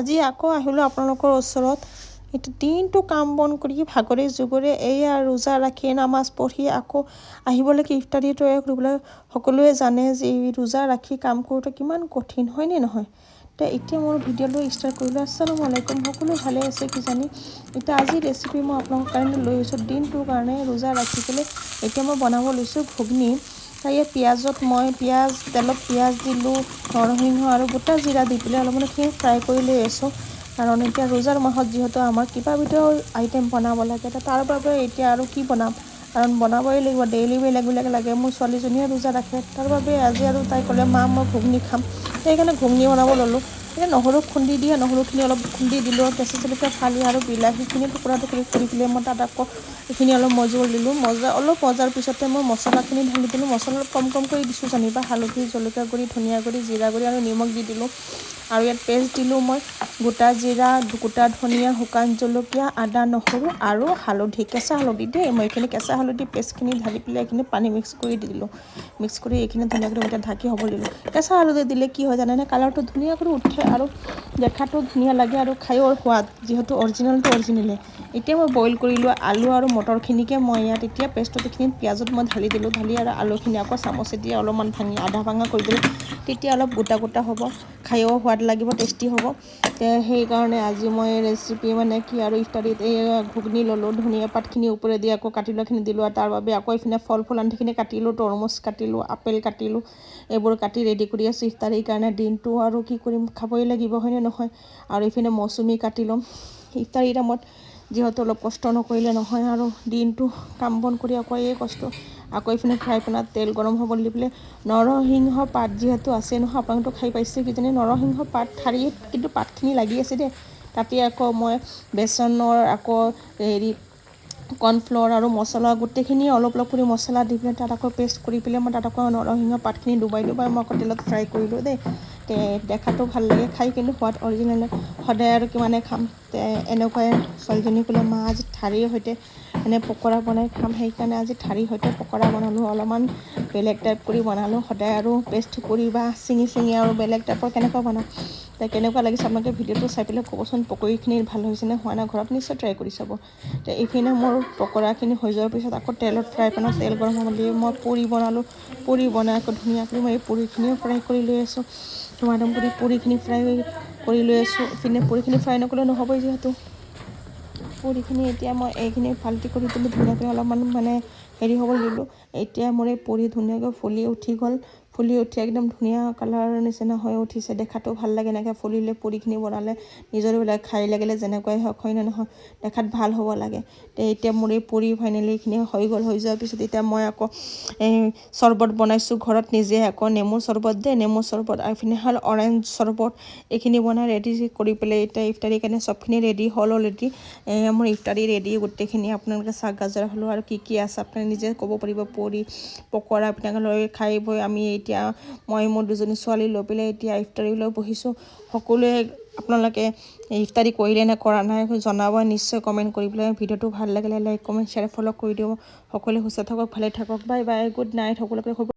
আজি আকৌ আহিলোঁ আপোনালোকৰ ওচৰত। এতিয়া দিনটো কাম বন কৰি ভাগৰে জুগৰে এইয়া ৰোজা ৰাখি, নামাজ পঢ়ি আকৌ আহিব লাগে ইফতাৰী তৈয়াৰ কৰিবলৈ। সকলোৱে জানে যে এই ৰোজা ৰাখি কাম কৰোঁতে কিমান কঠিন, হয়নে নহয়? তে এতিয়া মোৰ ভিডিঅ'টো ষ্টাৰ্ট কৰিলোঁ। আসসালামু আলাইকুম, সকলো ভালে আছে কিজানি। এতিয়া আজি ৰেচিপি মই আপোনালোকৰ কাৰণে লৈ আহিছোঁ দিনটোৰ কাৰণে ৰোজা ৰাখি পেলাই। এতিয়া মই বনাব লৈছোঁ ঘুগনি। ইয়াত পিঁয়াজত মই পিঁয়াজ, তেলত পিঁয়াজ দিলোঁ, নৰসিংহ আৰু গোটা জিৰা দি পেলাই অলপমান এইখিনি ফ্ৰাই কৰি লৈ আছোঁ। কাৰণ এতিয়া ৰোজাৰ মাহত যিহেতু আমাৰ কিবা বিধৰ আইটেম বনাব লাগে, তাৰ বাবে এতিয়া আৰু কি বনাম, কাৰণ বনাবই লাগিব, ডেইলি বেলেগ বেলেগ লাগে। মোৰ ছোৱালীজনীয়ে ৰোজা ৰাখে, তাৰ বাবে আজি আৰু তাই ক'লে, মা, মই ঘুগনি খাম। সেইকাৰণে ঘুগনি বনাব ল'লোঁ। এতিয়া নহৰু খুন্দি দিয়ে, নহৰুখিনি অলপ খুন্দি দিলোঁ, কেঁচা জলকীয়া ফালি আৰু বিলাহীখিনি টুকুৰা টুকুৰি কৰি পেলাই মই তাত আকৌ এইখিনি অলপ মজিব দিলোঁ। মজা অলপ মজাৰ পিছতে মই মছলাখিনি ঢালি দিলোঁ। মছলা অলপ কম কম কৰি দিছোঁ যেনিবা, হালধি, জলকীয়া গুড়ি, ধনিয়া গুড়ি, জিৰা গুড়ি আৰু নিমখ দি দিলোঁ। আৰু ইয়াত পেষ্ট দিলোঁ মই গোটা জিৰা, গোটা ধনিয়া, শুকান জলকীয়া, আদা, নহৰু আৰু হালধি, কেঁচা হালধি দেই। মই এইখিনি কেঁচা হালধি পেষ্টখিনি ঢালি পেলাই এইখিনি পানী মিক্স কৰি দি দিলোঁ। মিক্স কৰি এইখিনি ধুনীয়াকৈ এতিয়া ঢাকি হ'ব দিলোঁ। কেঁচা হালধি দিলে কি হয় জানেনে? কালাৰটো ধুনীয়া কৰি উঠে আৰু দেখাটো ধুনীয়া লাগে আৰু খায়ো সোৱাদ, যিহেতু অৰিজিনেলটো অৰিজিনেলে। এতিয়া মই বইল কৰি লোৱা আলু আৰু মটৰখিনিকে মই ইয়াত এতিয়া পেষ্টত এইখিনি পিঁয়াজত মই ঢালি দিলোঁ। ঢালি আৰু আলুখিনি আকৌ চামুচেদি অলপমান ভাঙি আধা ভাঙা কৰি দিলোঁ। তেতিয়া অলপ গোটা গোটা হ'ব, খায়ো সোৱাদ লাগিব, টেষ্টি হ'ব। সেইকাৰণে আজি মই ৰেচিপি মানে কি আৰু ইফতাৰীত এই ঘুগনি ল'লোঁ, ধনিয়া পাতখিনি ওপৰেদি আকৌ কাটি লোৱাখিনি দিলোঁ। আৰু তাৰ বাবে আকৌ এইপিনে ফল ফুল আনিখিনি কাটিলোঁ, তৰমুজ কাটিলোঁ, আপেল কাটিলোঁ, এইবোৰ কাটি ৰেডি কৰি আছোঁ ইফতাৰীৰ কাৰণে। দিনটো আৰু কি কৰিম, খাবই লাগিব, হয়নে নহয়? আৰু এইপিনে মৌচুমী কাটিলোঁ। ইফতাৰী টাইমত যিহেতু অলপ কষ্ট নকৰিলে নহয়, আৰু দিনটো কাম বন কৰি আকৌ এই কষ্ট। আকৌ এইপিনে ফ্ৰাই পেনত তেল গৰম হ'ব দি পেলাই নৰসিংহ পাত যিহেতু আছে নহয়, আপোনালোকেতো খাই পাইছে কিজানি। নৰসিংহ পাত ঠাৰিত কিন্তু পাতখিনি লাগি আছে দেই। তাতে আকৌ মই বেচনৰ আকৌ হেৰি কৰ্ণফ্ল'ৰ আৰু মছলা গোটেইখিনি অলপ অলপ কৰি মছলা দি পেলাই তাত আকৌ পেষ্ট কৰি পেলাই মই তাত আকৌ নৰসিংহ পাতখিনি ডুবাই ডুবাই মই আকৌ তেলত ফ্ৰাই কৰিলোঁ দেই। তে দেখাটো ভাল লাগে, খাই কিন্তু সোৱাদ অৰিজিনেল। সদায় আৰু কিমানে খাম? তে এনেকুৱাই ছোৱালীজনী ক'লে, মা, আজি ঠাৰিৰ সৈতে মানে পকৰা বনাই খাম। সেইকাৰণে আজি ঠাৰিৰ সৈতে পকৰা বনালোঁ, অলপমান বেলেগ টাইপ কৰি বনালোঁ। সদায় আৰু পেষ্ট কৰি বা ছিঙি ছিঙি আৰু বেলেগ টাইপৰ কেনেকুৱা বনাওঁ? তে কেনেকুৱা লাগিছে আপোনালোকে ভিডিঅ'টো চাই পেলাই ক'বচোন, পকৰীখিনি ভাল হৈছেনে হোৱা নাই। ঘৰত নিশ্চয় ট্ৰাই কৰি চাব। তে এইপিনে মোৰ পকৰাখিনি হৈ যোৱাৰ পিছত আকৌ তেলত ফ্ৰাই পেনত তেল গৰম হ'ব দি মই পুৰি বনালোঁ। পুৰি বনাই আকৌ ধুনীয়াকৈ মই এই পুৰিখিনিও ফ্ৰাই কৰি লৈ আছোঁ। ধুমাধুম কৰি পুৰিখিনি ফ্ৰাই কৰি লৈ আছোঁ। ইপিনে পুৰিখিনি ফ্ৰাই নকৰিলে নহ'বই যিহেতু। পুৰিখিনি এতিয়া মই এইখিনি পাল্টি কৰি দিলোঁ, ধুনীয়াকৈ অলপমান মানে হেৰি হ'বলৈ দিলোঁ। এতিয়া মোৰ এই পুৰি ধুনীয়াকৈ ফুলি উঠি গ'ল। ফুলি উঠি একদম ধুনীয়া কালাৰৰ নিচিনা হৈ উঠিছে। দেখাটো ভাল লাগে। এনেকৈ ফুলিলে পুৰিখিনি বনালে নিজৰে খাই লাগিলে যেনেকুৱাই হওক, হয়নে নহয়? দেখাত ভাল হ'ব লাগে। তে এতিয়া মোৰ এই পুৰি ফাইনেলি এইখিনি হৈ গ'ল। হৈ যোৱাৰ পিছত এতিয়া মই আকৌ এই চৰ্বত বনাইছোঁ ঘৰত নিজে, আকৌ নেমু চৰ্বত দেই। নেমু চৰ্বত আৰু এইপিনে হ'ল অৰেঞ্জ চৰ্বত। এইখিনি বনাই ৰেডি কৰি পেলাই এতিয়া ইফতাৰীৰ কাৰণে চবখিনি ৰেডি হ'ল অলৰেডি। মোৰ ইফতাৰী ৰেডি গোটেইখিনি। আপোনালোকে চাওক, গাজৰ হ'লেও আৰু কি কি আছে আপোনালোকে নিজে ক'ব পাৰিব। পুৰি, পকৰা আপোনালোকে লৈ খাই বৈ আমি এতিয়া মই মোৰ দুজনী ছোৱালী লৈ পেলাই এতিয়া ইফতাৰী লৈ বহিছোঁ। সকলোৱে আপোনালোকে ইফতাৰী কৰিলে নে কৰা নাই জনাব নিশ্চয় কমেণ্ট কৰি পেলাই। ভিডিঅ'টো ভাল লাগিলে লাইক, কমেণ্ট, শ্বেয়াৰ, ফ'ল' কৰি দিব। সকলোৱে সুস্থ থাকক, ভালে থাকক। বাই বাই, গুড নাইট সকলোকে।